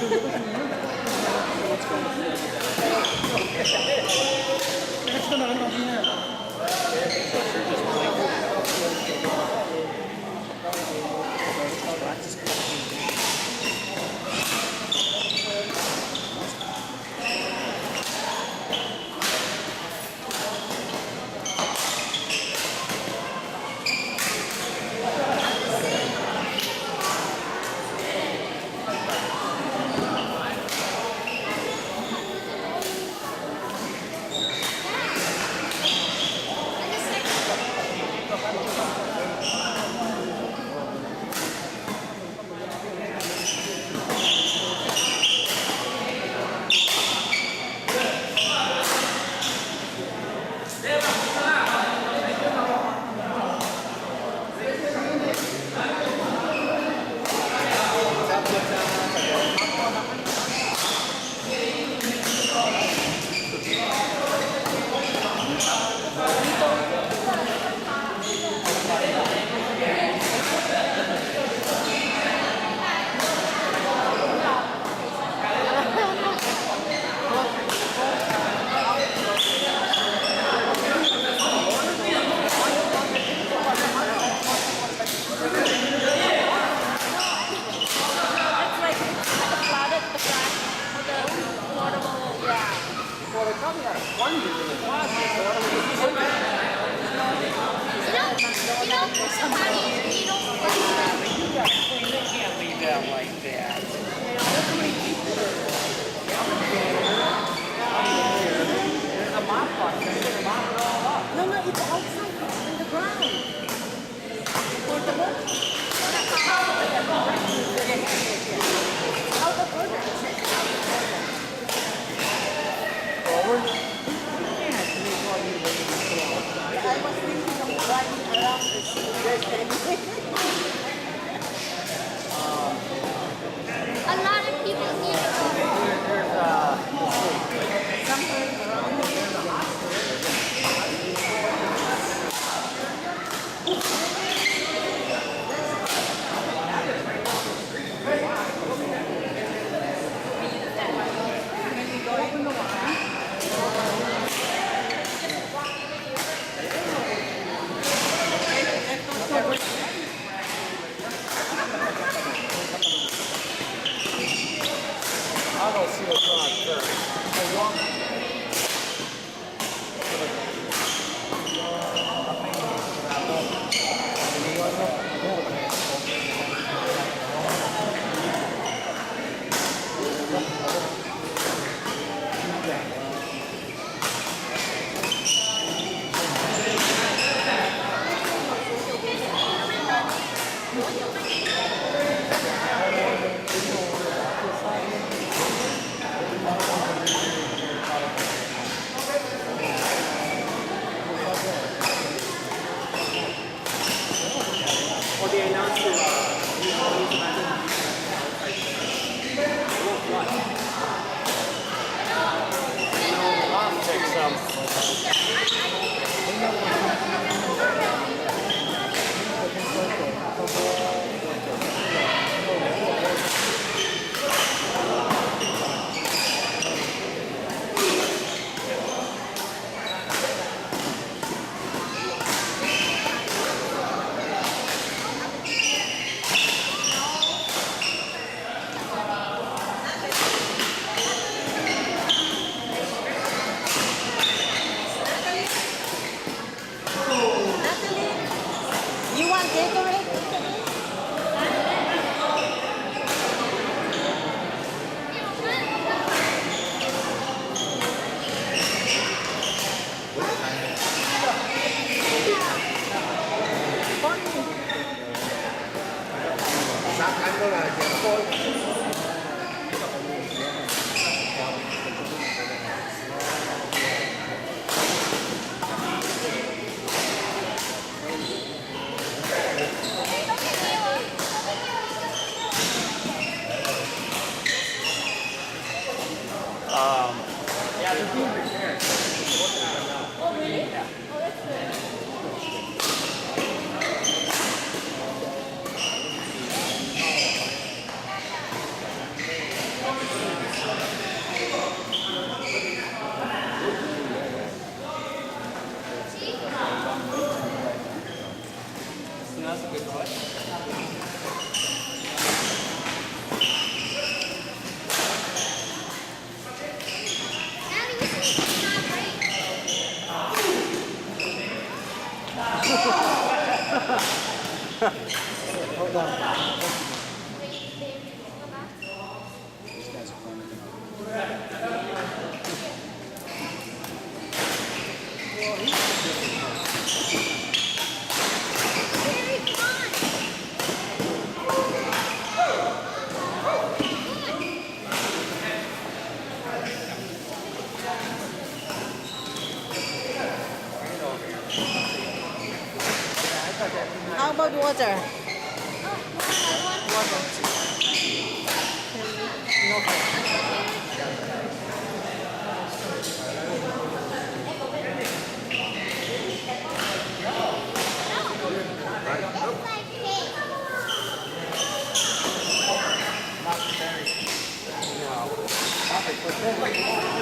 It's like, it's like a flooded, the back, the portable, yeah. Well, they probably had a plunger in the closet, so I don't know. You know, you know, honey, you don't. You gotta clean, they can't leave that like that. There's a mop bucket, they should mop it all up. No, no, it's outside, it's in the ground. A lot of people here. Natalie, you want Gatorade? Um, yeah, they're being repaired. Water. Water.